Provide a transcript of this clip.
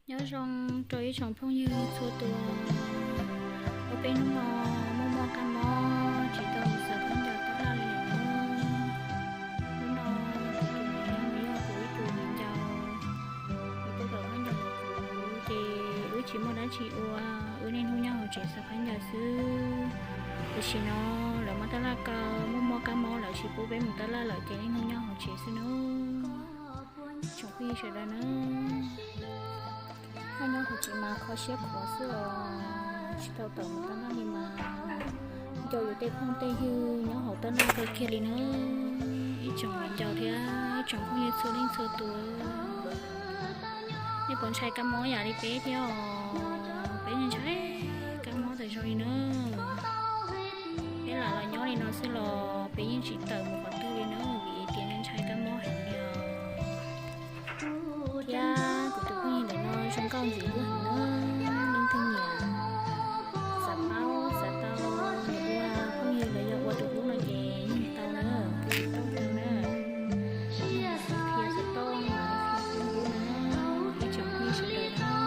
Nyob zoo rau ib tsoom phooj ywg txhua tus, ua peb hnub no muaj muaj kab mob tsis tau mus xaws khaub ncaws tab laj li lawm nawb. Hnub no kuv tus niam no yog kuv ib tug viv ncaus, nws tuaj khaws khaub ncaws rau kuv ces wb tsis muaj dab tsi ua, wb niaj hnub nyob hauv tsev xaws khaub ncaws xwb. Tam sim no lawv muaj tab laj kaw, muaj muaj kab mob lawv tsis pub peb mus tab laj lawm ces niaj hnub nyob hauv tsev xwb nawb. Tsoom phooj ywg sawv daws nawb, nyob hauv tsev mas kho siab khuav xwb os, tsis tau tawm mus tab laj li mas nco yus tej phooj tej ywg nyob hauv tab laj kawg kiag li nawb. Ib tsoom viv ncaus thiab ib tsoom phooj ywg txhua leej txhua tus, nej puas ntshai kab mob yam li peb thiab os? Peb ntshai kab mob tas zog li nawb. Peb lam los nyob li no xwb los peb yeej tsis tawm mus qhov twg li nawb, vim tias ntshai kab mob heev li os. Thiab kuv tus phooj ywg ntawm no zoo nkauj ntxim hlub heev nawb, leej twg nyiam xav paub xav tau nws ua phooj ywg los yog ua tus hlub no ces yeej tau nawb, tsis tau tau na. Qhia xov tooj los qhia Facebook na, ib tsoom phooj ywg sawv daws na.